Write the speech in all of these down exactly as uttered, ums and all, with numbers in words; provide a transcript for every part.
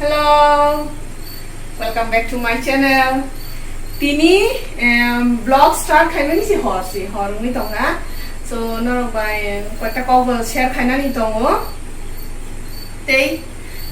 Hello, welcome back to my channel. Tini, em, vlog start khaimani si hor si, hor wngwi tongkha. So, norok bai koita kok bo share khainani tongo. Tei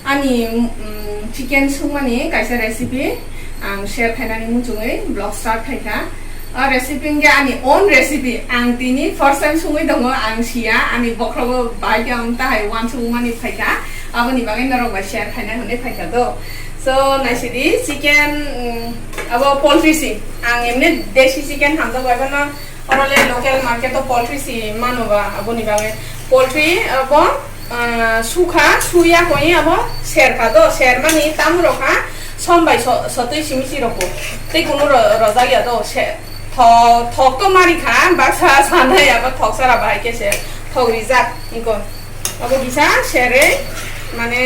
ani, mm, chicken sungmani kaisa recipe ang share khainani muchungwi vlog start khaikha. O recipe hwnkhe ani own recipe. Ang tini first time sungwi tongo, ang siya, ani bokhrogo bahai khe ang tahai uansukmani phaikha. Aboni bagwi norok bai share khaina hwnwi phaikha do. So, naisidi chicken, mm, abo poultry si. Ang emni desi chicken hamjak bai phano, oro le local market o poultry si mano ba, aboni bagwi. Poultry abo, ah, sukha, suya koi abo serkha do, sermani tamurokha, som bai so-, sotwi simi si rokho. Tei kunu ro-, rojak ya do, se-, tho-, thok to mari kha, baksa sanai abo thok sara bahai khe se, thok rijak, ingko. Abo kisa sere, mane,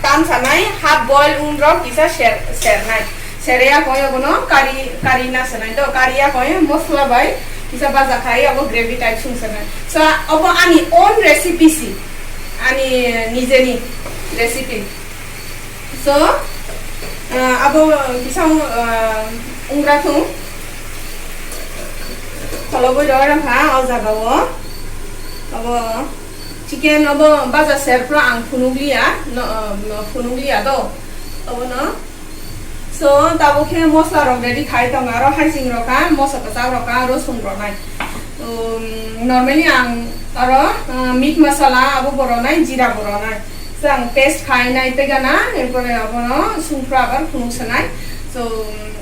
tam sanai, half boil un rok kisa ser-, sernai. Sere ya koi abono kari, kari na sanai do, kari ya koi mosla bai kisa baja khai abo gravy type sung sanai. So, abo ani own recipe si, ani nijeni recipe. So, ah, abo kisa, ah, ungra thung. Kholobwi rw rwkha o jaga o. Abo chicken abo baja serphro ang phunukliya, no, no, phunukliya do. Abono. So, tabuk khe mosla rok ready khai tongo, aro haising rok kha, moso kwchak rok kha, rosun rok nai. Um, normally ang aro, uh, meat masala abo bo rw nai, jira bo rw nai. So, ang paste khai nai tei gana, erpore abono sungphro abar phunuk sanai. So, um,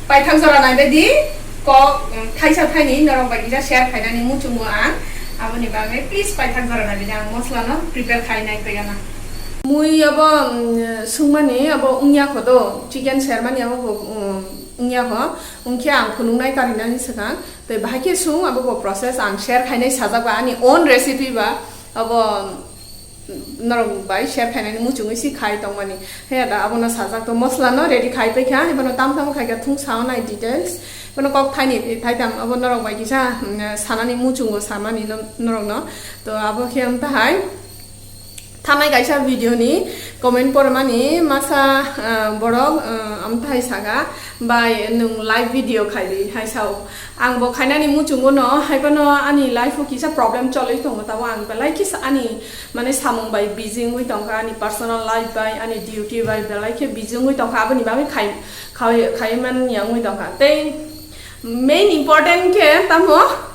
paithak jora nai bedi kok, um, thaisa thaini norok bai kisa share khainani muchungo ang. Aboni bagwi please paithak jora nai bedi ang mosla no prepare khai nai tei gana. Mui abo, mm, sungmani abo wngya kho do, chicken sermani abo bo, mm, wngya kho, wngkhe ang phunuknai karinani swkang, tei bahai khe sung abo bo process ang share khainai sajak ba ani own recipe ba, abo, mm, norok bai share khainani muchungwi si khai tongmani. He da abono sajak to mosla no ready khai paikha, ebono tam tamo khaikha thung sao nai details, bono kok thaini thaitam abo norok bai kisa, mm, sanani muchungo samani no, norok no, to abo khe wng tahai. Thanai kaisa video ni comment pormani masa, ah, borok, ah, amthai saka, "Bai, nwng live video khaidi," hai sao. Ang bo khainani muchungo no, hai phano ani life o kisa problem cholwi tongo, tabo ang belai kisa ani, mane, samung bai busy wngwi tongkha, ani personal life bai, ani duty bai belai khe busy wngwi tongkha, aboni bagwi khai, khai, khai man ya wngwi tongkha. Tei main important khe tamo,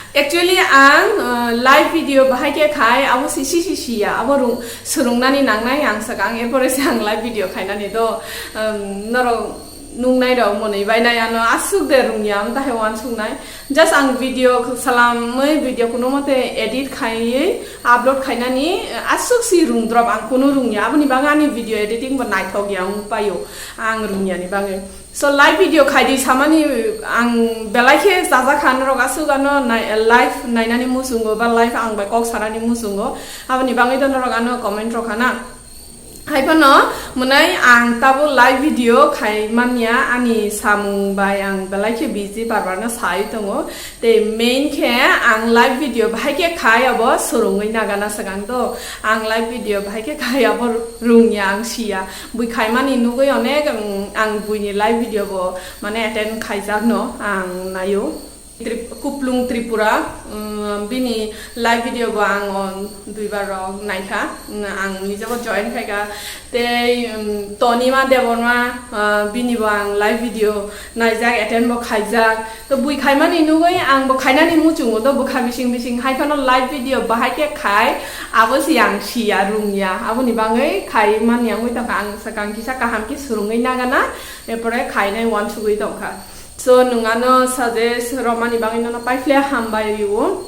actually, ang, uh, live video bahai khe khai, abo si, si, si, si ya, abo rung-, swrwngnani nangnai ang swkang, erpore se ang live video khainani do, um, norok nungnai rok mwnwi bainai ano aswk de rungya, ang tahai uansuknai. Just ang video salamwi video kuno mote edit khaiwi upload khainani aswk si rung drop, ang kuno rungya, aboni bagwi ani video editing bo naithok ya wng paio, ang rungya ni bagwi. So, live video khaidi samani ang belai khe chajakha, norok aswk ano nai-, live nainani muchungo ba live ang bai kok sanani muchungo, aboni bagwi do norok ano comment rok khana. Hai phano mwnai ang tabuk live video khai manya, ani samung bai ang belai khe busy, bar bar no sai tongo. Tei main khe ang live video bahai khe khai abo swrwngwi nagana swkang do. Ang live video bahai khe khai abo rungya, ang siya. Bui khaimani nugwi onek, mm, ang buini live video bo mane attend khaijak no ang naio. Trip-, Kuplung Tripura, mm, bini live video bo ang on duibar rok naikha. Mm, ang nijebo join khaikha. Tei, um, Tonima Debbarma, uh, bini bo ang live video naijak, attend bo khaijak. To bui khaimani nugwi ang bo khainani muchungo do bwkha bising bising hai phano live video bahai khe khai abo se ang siya rungya. Aboni bagwi khai mani ang ui tongkha, ang swkang kisa kaham khe swrwngwi nagana, erpore khainai uansugwi tongkha. So nwng ano suggest romani bagwi nono paiphle hambai rio.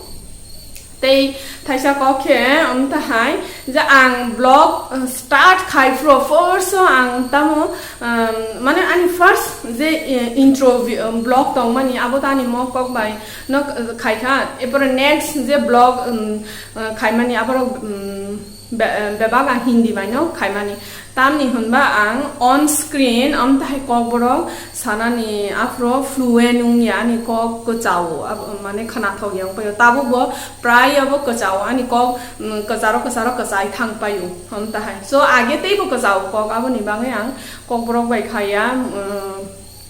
Tei thaisa kok khe, um, tahai je ang vlog, uh, start khai phuru first o ang tamo, um, mane ani first je, uh, intro vi-, um, vlog tongmani abo to ani mok kok bai no, uh, khaikha. Epore next je vlog, um, uh, khaimani aborok, um, be-, uh, bebak ang Hindi bai no khaimani. Tamni hwnba ang on screen amtahai kokborok sanani aphro fluent wngya, ani kok kwchao, ab-, mane khwnathok ya wngpaio. Tabukbo prai abo kwchao, ani kok, mm, kwcharo kwcharo kwchai thangpaio amtahai. So age teibo kwchao kok, aboni bagwi ang kokborok bai khaya, mm,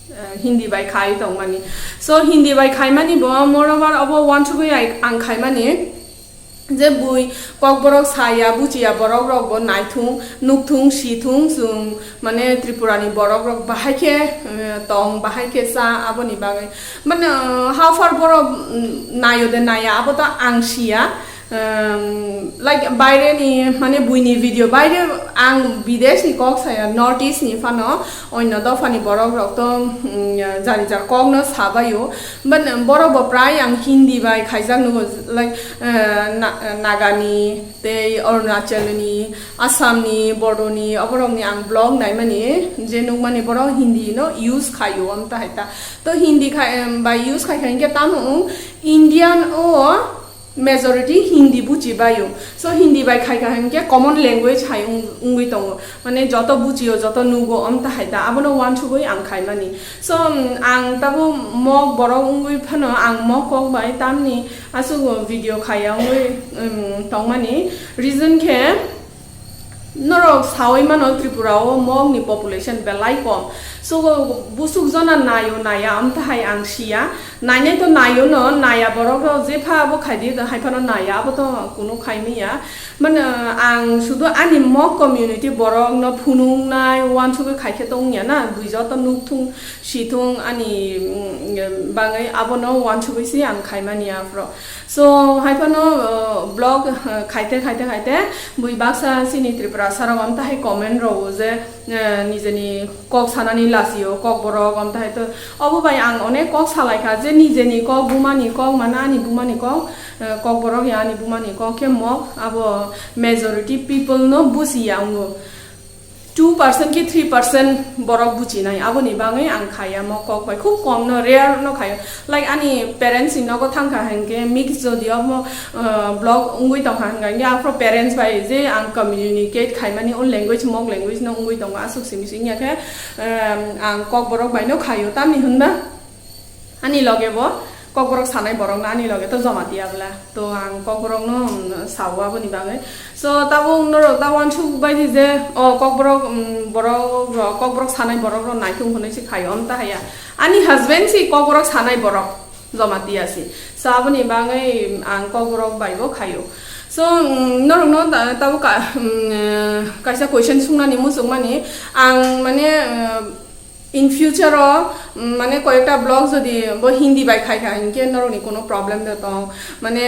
eh, Hindi bai khai tongmani. So Hindi bai khaimani bo moreover abo wansugwi ai-, ang khaimani. Je bui kokborok saya buchiya borok rok bo naithung nukthung sithung, chwng mane Tripura ni borok rok bahai khe, eh, tong, bahai khe cha, aboni bagwi mane, eh, how far borok, mm, nayo de naya abo to ang siya. Ehm, like baire ni mane buini video baire ang bidesh ni kok saya, North East ni phano onno dopha ni borok rok to, mm, jari jar kok no sabaio. But borok bo prai ang Hindi bai khaijak nugo, like, eh, Na-, Nagani, tei Arunachalni, Assamni, Bodoni, oborokni ang vlog naimani, je nukmani borok Hindi no use khaio, amtahai ta. To Hindi khai, em, bai use khai khai khe tamo wng, Indian o majority Hindi buchi baio. So Hindi bai khai khai khe common language hai wng-, wngwi tongo. Mane joto buchio, joto nugo, amtahai ta. Abono wansugwi ang khaimani. So, mm, ang tabo mok borok wngwi phano ang mok kok bai tamni aswk video khaya wngwi, um, tongmani. Reason khe norok sawi mano Tripura o mok ni population belai kom. So, busuk jona nayo naya amtahai ang siya. Nainai to nayo no, naya borok rok jepha abo khaidi hai phano naya, abo to kunu khaimaya. Mane, ang sudu ani mok community borok no phunuknai, wansugwi khaikhe tongya na, bui joto nukthung, sithung, ani, mm, bagwi abono wansugwi se ang khaimani aphro. So, hai phano, uh, vlog, uh, khaite, khaite, khaite, bui baksa chini Tripura sarok amtahai comment rwo je, eh, nijeni kok sanani lachio, kokborok, amtahai to. Obo bai ang onek kok salaikha je nijeni kok, bumani kok, mane ani bumani kok, eh, kokborok ya ani bumani kok khe mok, abo majority people no buchiya wngo. Two percent ki three percent borok buchinai, aboni bagwi ang khaya mok kok bai. Khub kom no, rare no khayo. Like ani parents ni nogo thangkha hinkhe mix jodi omo, uh, vlog wngwi tongkha hinkhe, hinkhe aphro parents bai je ang communicate khaimani o language, mok language no wngwi tongo, aswk simi simi ya khe, um, ang kokborok bai no khayo, tamni hwnba ani loge bo kokborok sanai borok no ani loge to joma tiya bla, to ang kokborok no, um, sao aboni bagwi. So tabuk norok ta wansuk bai di je o kokborok, um, borok rok, kokborok sanai borok rok naithung hwnwi se khayo, amtahai ya. Ani husband si kokborok sanai borok joma tiya si. So aboni bagwi ang kokborok bai bo khayo. So, mm, norokno ta-, tabuk ka-, mm, kaisa question sungnani muchungmani, ang mane, uh, in future o, mm, mane koyekta vlog jodi bo Hindi bai khai kha hinkhe norokni kono problem de tong? Mane,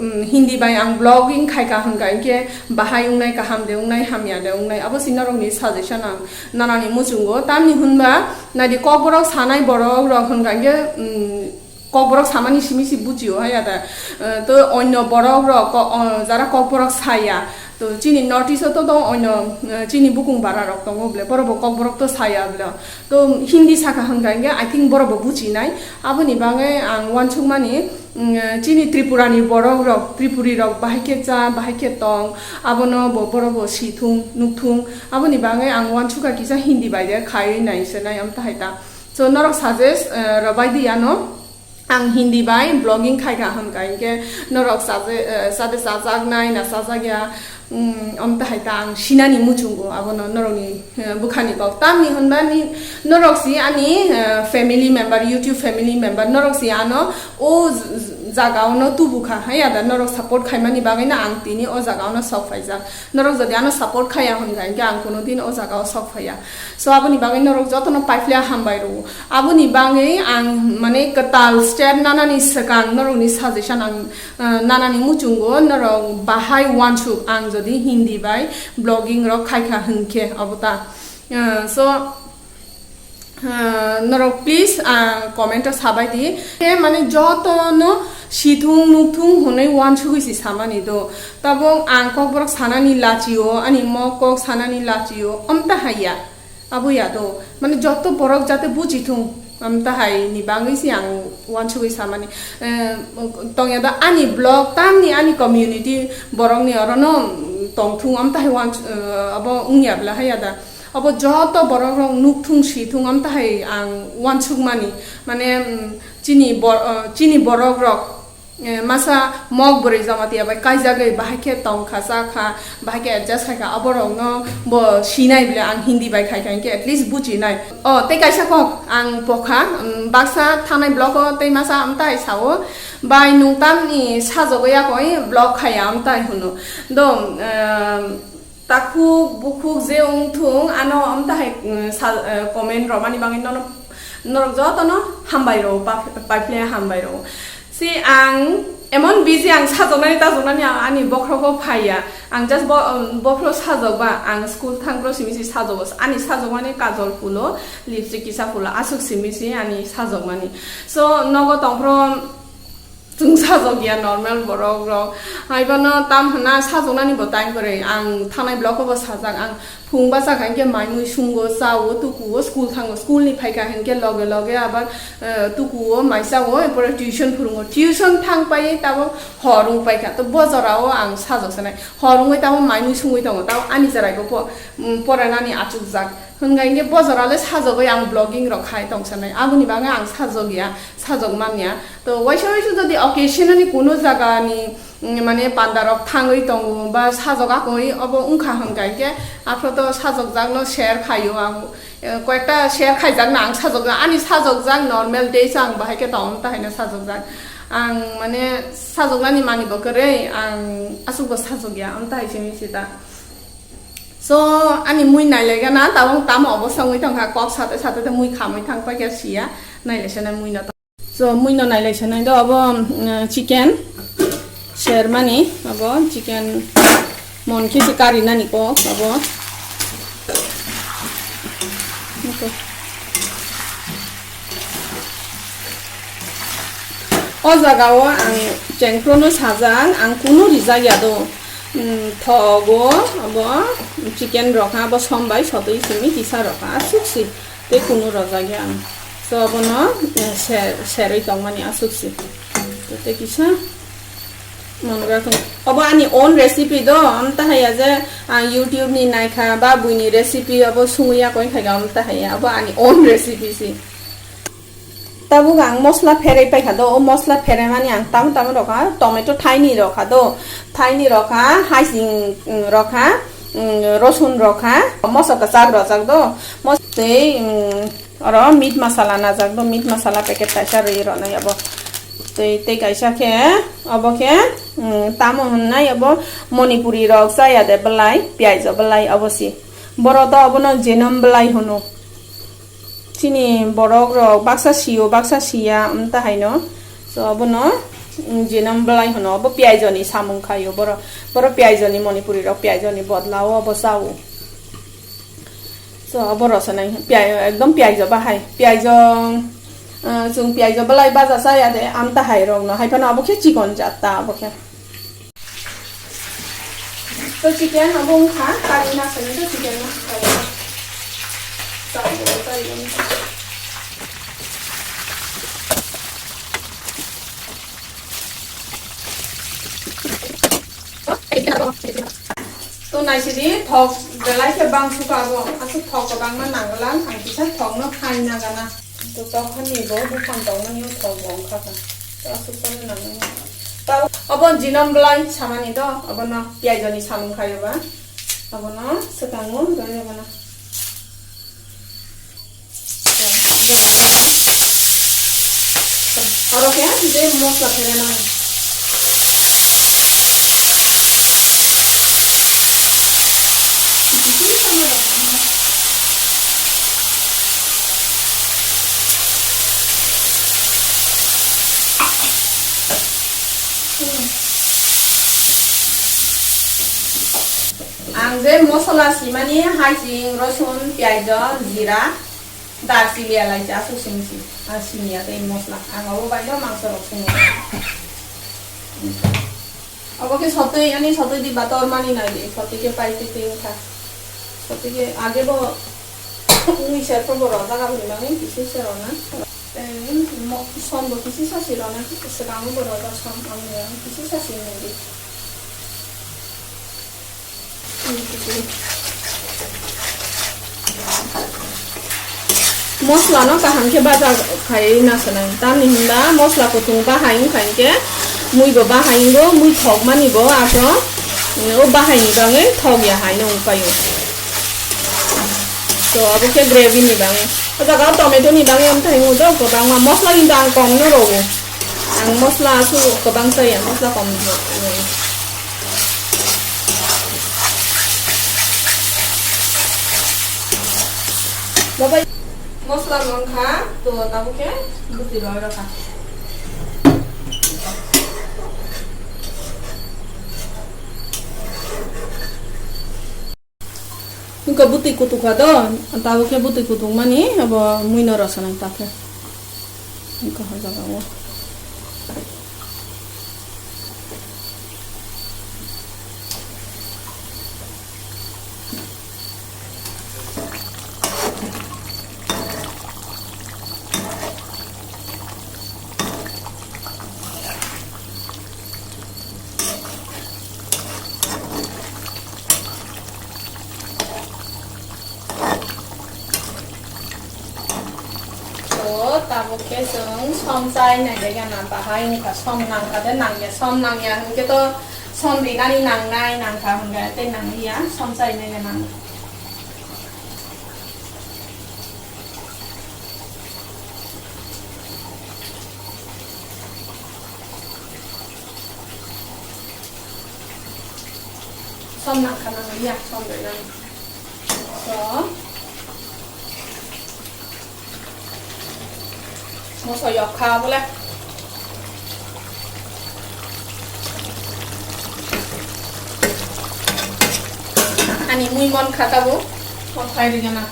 mm, Hindi bai ang vlogging khai kha hwnka hinkhe bahai wngnai, kaham de wngnai, hamya de wngnai, abo si norokni suggestion ang nanani muchungo. Tamni hwnba naidi kokborok sanai borok rok hwnka hinkhe, mm, kokborok samani simi si buchio hai ada. Eh, to onno borok rok ko-, o, jara kokborok saya. To chini North East o to, to onno, eh, chini bukung bara rok tongo bole, borok bo kokborok to saya bole. To Hindi saka hwnka hinkhe, I think borok bo buchinai. Aboni bagwi ang wansukmani, mm, chini Tripura ni borok rok, Tripuri rok bahai khe cha, bahai khe tong, abono bo borok bo sithung, nukthung. Aboni bagwi ang wansukha kisa Hindi bai de khaiwi nai se nai, amtahai ta. So norok suggest, eh, rwbai di ano. Ang Hindi bai vlogging khai kha hwnka hinkhe norok chaje-, eh, chade chajaknai na chajakya, mm, amtahai ta ang sinani muchungo abono norokni, eh, bwkhani kok. Tamni hwnba ni norok si ani, eh, family member, YouTube family member, norok si ano o j-, j-, jaga ono tubu kha hai ya da, norok support khaimani bagwi no ang tini o jaga ono sok phaijak. Norok jodi ano support khaya hwnka hinkhe ang kuno din o jaga o sok phaiya. So aboni bagwi norok jotono paiphlya hambai rwo. Aboni bagwi ang mane kwtal step nanani swkang norokni suggestion ang, uh, nanani muchungo, norok bahai wansuk ang jodi Hindi bai vlogging rok khaikha hwnkhe obo ta. Uh, so, uh, norok please, uh, comment o sabai di. Khe mane jotono sithung nukthung hwnwi wansugwi si samani do. Tabuk ang kokborok sanani lachio, ani mok kok sanani lachio, amtahai ya. Abo ya do. Mane joto borok jate buji thung. Amtahai ni bagwi se ang uansugwi samani. Eh, tongya da ani blog, tamni ani community borokni orono tongthung, amtahai uans-, eh, abo wngya bla haya da. Abo joto borok rok nukthung, sithung, amtahai ang uansukmani. Mane, mm, chini bor-, eh, chini borok rok, eh, masa mok bwrwi Jamatia bai kaijagwi bahai khe tongkha, chakha, bahai khe adjust khaikha, aborokno bo sinai bile ang Hindi bai khaikha hinkhe at least bujinai. O, tei kaisa kok ang pokha, um, baksa thanai blogo tei masa amtai sao, "Bai nwng tamni sajagwi yakoi vlog khaiya?" amtai hwno. Do, um, Takhuk bukhuk je wngthung, ano amtahai, mm, sal-, eh, comment romani bagwi nono, norok jotono hambai rwo, pa-, paiphle hambai rwo. Si ang emon busy, ang sajoknani tajoknani ang ani bokhrogo phaiya. Ang just bo-, um, bokhro sajokba, ang school thangphro simi si sajogo. Ani sajokmani kajol phulo, lipstick kisa phulo, aswk simi si ani sajokmani. So, nogo tongphro, Chwng sajokya normal borok rok. Haiphano tam hwnna sajoknani bo time kwrwi. Ang thanai vlog o bo sajak. Ang phung bachakha hinkhe mai mui sungo, chao, tukuo, school thango. School ni phaikha hinkhe loge loge abar, eh, tukuo, mai chao, pore tuition phurungo. Tuition thang pai tabuk hor wng paikha. To bo jorao ang sajok sanai. Hor wngwi tabuk mai mui sungwi tongo. Tabuk ani cherai bo po-, mm, poranani achukjak. Hwnka hinkhe bo jorale sajagwi ang vlogging rok khai tong sanai. Aboni bagwi ang sajagya, sajak manya. To waisa waisa jodi occasionally kuno jagani, mm, mane panda rok thangwi tongo ba sajak akoi obo wngkha hwnka hinkhe aphro to sajakjakno share khaio ang, eh, koyekta share khaijakno ang sajakjak, ani sajakjak normal days ang bahai khe tong ta haino sajakjak. Ang mane sajaknani mani bo kwrwi ang aswkbo sajakya, amtahai simi sita. So, ani mui nailaigana, tabuk tamo obo songwi tongkha, kok sate sate de mui khamwi thang paikha siya, nailaisana mui no. So, mui no nailaisana do obo, mm, chicken, sermani, obo chicken mon kisi kari nani kok, obo. Okay. O jaga o ang chengkrono sajak, ang kunu rijak ya do. Mm, thogo abo chicken rok ha, abo som bai sotwi simi kisa rok ha, aswk si tei kunu rojak ya ang. So abono, eh, ser-, serwi tongmani aswk si. Tei kisa mongra thung. Abo ani own recipe do, amtahai ya je ang YouTube ni naikha ba buini recipe abo sungwi ya koi khaika, amtahai ya, abo ani own recipe si. Tabuk ang mosla pherwi paikha do, o mosla pherwi mani ang tamo tamo rokha, tomato thaini rokha do, thaini rokha, haising, mm, rokha, mm, rosun rokha, moso kwchak rojak do, mos-, tei, mm, oro meat masala najak do, meat masala packet kaisa rwi rwnai abo. Tei, tei kaisa khe, obo khe, mm, tamo hwnnai abo Manipuri rok chaya de belai, piyaj o belai obo si. Borok do obono jenom belai hwno. Chini borok rok baksa sio, baksa siya, amtahai no. So, abono, mm, jenom belai hwno, abo piyajoni samung khaio, boro, boro piyajoni, Manipuri rok piyajoni bodla o abo chao. So, abo rosonai, piyaj, ekdom piyaj o bahai, piyaj o, uh, chwng piyaj o belai baja chaya de, amtahai rok no, hai phano abo khe chikon jat ta, abo khe. To chicken abo wngkha, kari na sani to chicken no kari. Chao, kari wngkha. To naisidi thok belai khe bang suka abo, aswk thok kwbangma nangwlang, ang kisa thokno khai nagana. To tokhani bo buphang tongmani o thok bo wngkha kha. To aswk khe nangmani. Ta obo jinom belai samani do, obono piyajoni samung khayoba. Obono swkango, doi obono. Oro khe je mosla pherenani. Ang je mosola simani, haising, rosun, piyaj, jira, darchini, elaichi, aswk simi si. Ar sini ya tei mosola. Ang abo bai no mangso rok sini. Abo khe sotwi, ani sotwi di bator mani nai di, sotwi khe pai twi twi wngkha. Sotwi khe age bo ungui ser pho bo rojak aboni bagwi kisi se rona. Mo-, som bo kisi sasi rwna, swkango bo rwjak som, ang kisi sasi nai di. Mosla no kaham khe baja khai na sanai. Tamni hinba mosla kutung bahai wngkha hinkhe mui bo bahai wngo, mui thok mani bo aphro o bahai ni bagwi thok ya hai no wng paio. To abo khe gravy ni bagwi. O jaga o tomato ni bagwi amthai wngo do kwbangma. Mosla hinba ang kom no rwo. Ang mosla aswk kwbang chaya, mosla kom rwo. Babai, mosla no wngkha, to tabuk khe bwtwi rwi rwkha. Wngkha bwtwi kutukha do, tabuk khe bwtwi kutukmani abo mui no rw sanai ta khe. Wngkha o jaga o. To tabuk khe chwng som chai nai de gana bahai wngkha, som nangkha de nangya, som nangya hinkhe to som rinani nangnai nangkha hinkhe tei nangya, som chai nai gana. Som nangkha nangya, som rinani. So, moso yok kha bole. Ani mui mon kha tabuk, mon khai ri gana.